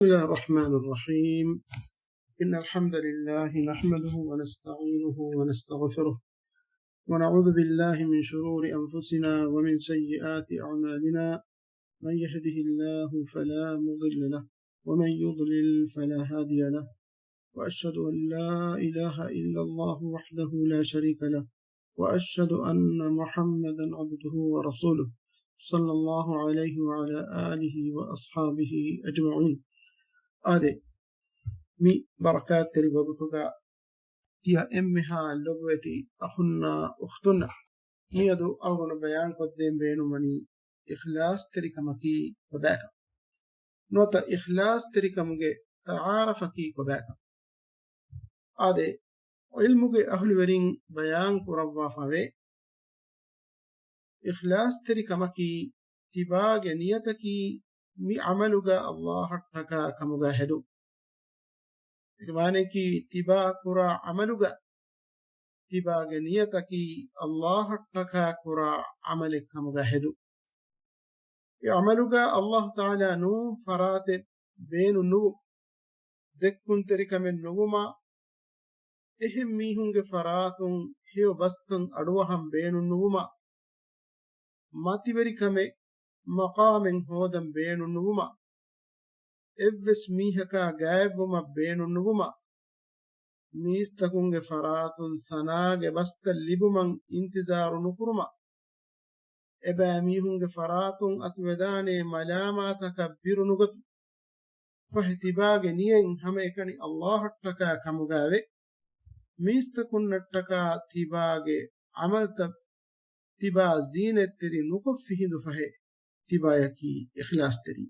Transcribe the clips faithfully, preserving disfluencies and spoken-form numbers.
بسم الله الرحمن الرحيم. إن الحمد لله نحمده ونستعينه ونستغفره، ونعوذ بالله من شرور أنفسنا ومن سيئات أعمالنا. من يهده الله فلا مضل له، ومن يضلل فلا هادي له. وأشهد أن لا إله إلا الله وحده لا شريك له، وأشهد أن محمدا عبده ورسوله، صلى الله عليه وعلى آله وأصحابه أجمعين. އާދެ، މި ބަރަކާތްތެރި ވަގުތުގަ ތިޔަ އެންމެހާ ލޮބުވެތި އަޚުންނާ އުޚްތުންނަށް، މިއަދު އަޅުގަނޑު ބަޔާންކޮށްދޭން ބޭނުންވަނީ އިޚްލާޞްތެރިކަމަކީ ކޮބާކަން. ނުވަތަ އިޚްލާޞްތެރިކަމުގެ ތަޢާރަފަކީ ކޮބާކަން. އާދެ، ޢިލްމުގެ އަހުލުވެރިން ބަޔާން ކުރައްވާފަވޭ، އިޚްލާޞްތެރިކަމަކީ ތިބާގެ ނިޔަތަކީ މި ޢަމަލުގަ އައްލާހަށްޓަކާ ކަމުގަ ހެދުން. އެކި މާނައަކީ ތިބާ ކުރާ ޢަމަލުގަ ތިބާގެ ނިޔަތަކީ އައްލާހަށްޓަކާ ކުރާ ޢަމަލެއް ކަމުގަ ހެދުން. އެ ޢަމަލުގަ އައްލާހު ތަޢާލާ ނޫން ފަރާތެއް ބޭނުން ނުވުން، ދެއްކުންތެރިކަމެއް ނުވުމާ، އެހެން މީހުންގެ ފަރާތުން ހެޔޮ ބަސްތައް އަޑުއަހަން ބޭނުން ނުވުމާ، މަތިވެރިކަމެއް މަޤާމެއް ހޯދަން ބޭނުން ނުވުމާ، އެއްވެސް މީހަކާ ގާތްވުމަށް ބޭނުން ނުވުމާ، މީސްތަކުންގެ ފަރާތުން ސަނާގެ ބަސްތައް ލިބުމަށް އިންތިޒާރު ނުކުރުމަށް، އެބައިމީހުންގެ ފަރާތުން އަތުވެދާނޭ މަލާމާތަކަށް ބިރު ނުގަތު، ފަހެ ތިބާގެ ނިޔަތް ހަމައެކަނި އައްލާހަށްޓަކާ ކަމުގައިވެ، މީސްތަކުންނަށްޓަކާ ތިބާގެ ޢަމަލްތައް ތިބާ ޒީނަތްތެރި ނުކޮށްފި ހިނދު ފަހެ، ތިބާޔަކީ އިޚްލާޞްތެރި.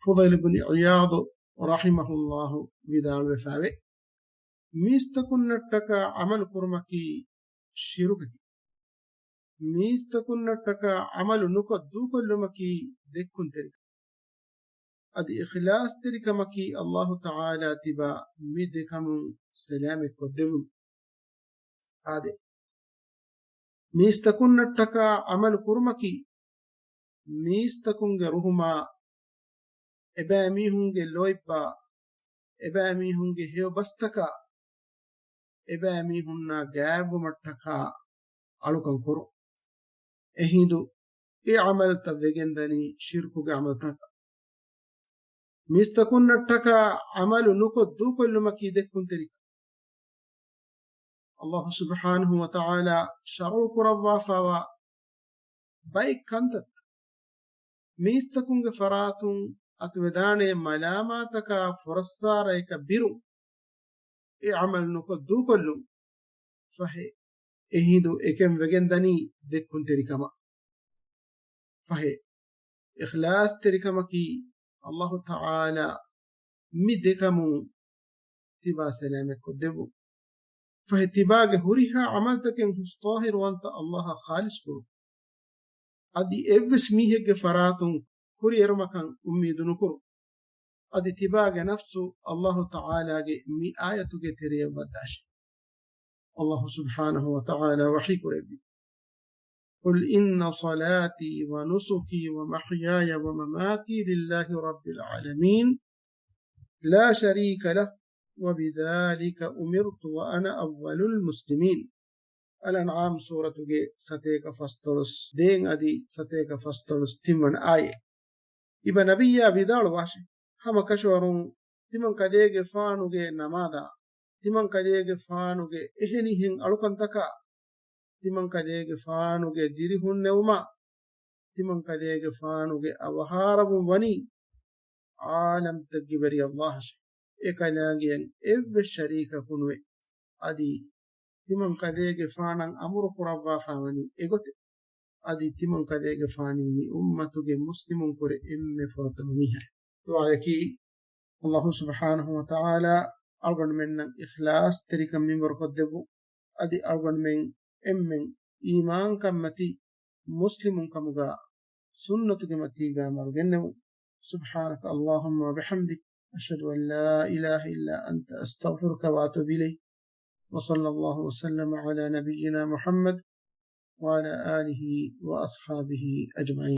ފުޟައިލު ބިން ޢިޔާޟު ރަޙިމަހުﷲ ވިދާޅުވެފައިވޭ، މީސްތަކުންނަށްޓަކާ ޢަމަލު ކުރުމަކީ ޝިރުކަކީ، މީސްތަކުންނަށްޓަކާ ޢަމަލު ނުކޮށް ދޫކޮށްލުމަކީ ދެއްކުންތެރިކަން. އަދި އިޚްލާޞްތެރިކަމަކީ އައްލާހު ތަޢާލާ ތިބާ މި ދެކަމުން ސަލާމަތްކޮށްދެއްވުން. އާދެ، މީސްތަކުންނަށްޓަކާ ޢަމަލު ކުރުމަކީ، މީސްތަކުންގެ ރުހުމާ، އެބައިމީހުންގެ ލޯތްބާ، އެބައިމީހުންގެ ހެޔޮ ބަސްތަކާ، އެބައިމީހުންނާ ގާތްވުމަށްޓަކާ އަޅުކަން ކުރުން. އެހިނދު އެ ޢަމަލްތައް ވެގެންދަނީ ޝިރްކުގެ ޢަމަލްތަކަށް. މީސްތަކުންނަށްޓަކާ ޢަމަލު ނުކޮށް ދޫކޮށްލުމަކީ ދެއްކުންތެރިކަން. އައްލާހު ސުބްޙާނަހު ވަތަޢާލާ ޝަރުޢު ކުރައްވާފައިވާ ބައެއް ކަންތައްތައް މީސްތަކުންގެ ފަރާތުން އަތުވެދާނޭ މަލާމާތަކާ ފުރައްސާރަޔަކަށް ބިރުން، އެ ޢަމަލް ނުކޮށް ދޫކޮށްލުން. ފަހެ، އެހިނދު އެކަން ވެގެންދަނީ ދެއްކުންތެރިކަމަށް. ފަހެ، އިޚްލާޞްތެރިކަމަކީ އައްލާހު ތަޢާލާ މި ދެކަމުން ތިބާ ސަލާމަތްކޮށްދެއްވުން. ފަހެ، ތިބާގެ ހުރިހާ ޢަމަލްތަކެއް ހުސްޠާހިރުވަންތަ އައްލާހަށް ޚާލިޞްކުރުން. އަދި އެއްވެސް މީހެއްގެ ފަރާތުން ކުރިއެރުމަކަށް އުއްމީދު ނުކުރުން. އަދި ތިބާގެ ނަފްސު އައްލާހު ތަޢާލާގެ މި އާޔަތުގެ ތެރެޔަށް ވައްދާށި. އައްލާހު ސުބްޙާނަހު ވަތަޢާލާ ވަޙީ ކުރެއްވި، قل إن صلاتي ونسكي ومحياي ومماتي لله رب العالمين لا شريك له وبذلك أمرت وأنا أول المسلمين. އަލްއަންޢާމް ސޫރަތުގެ ސަތޭކަ ފަސްދޮޅަސް ދޭން އަދި ސަތޭކަ ފަސްދޮޅަސް ތިންވަނަ އާޔަތް. އިބަ ނަބިއްޔާ ވިދާޅުވާށި، ހަމަ ކަށަވަރުން ތިމަންކަލޭގެފާނުގެ ނަމާދާ، ތިމަންކަލޭގެފާނުގެ އެހެނިހެން އަޅުކަންތަކާ، ތިމަންކަލޭގެފާނުގެ ދިރިހުންނެވުމާ، ތިމަންކަލޭގެފާނުގެ އަވަހާރަވުން ވަނީ ޢާލަމްތައްގެ ވެރި އައްލާހަށޭ. އެކަލާނގެއަށް އެއްވެސް ޝަރީކަކު ނުވޭ. އަދި ތިމަންކަލޭގެފާނަށް އަމުރު ކުރައްވާފައިވަނީ އެގޮތެއް. އަދި ތިމަންކަލޭގެފާނީ މި އުއްމަތުގެ މުސްލިމުންކުރެ އެންމެ ފުރަތަމަ މީހާ. ދުޢާއަކީ، އައްލާހު ސުބްޙާނަހު ވަތަޢާލާ އަޅުގަނޑުމެންނަށް އިޚްލާޞްތެރިކަން މިންވަރުކޮށްދެއްވުން. އަދި އަޅުގަނޑުމެން އެންމެން އީމާންކަންމަތީ މުސްލިމުން ކަމުގަ ސުންނަތުގެ މަތީގަ މަރުގެންނެވުން. سبحانك اللهم وبحمدك، أشهد أن لا إله إلا أنت، أستغفرك وأتوب إليك. وصلى الله وسلم على نبينا محمد وعلى آله وأصحابه أجمعين.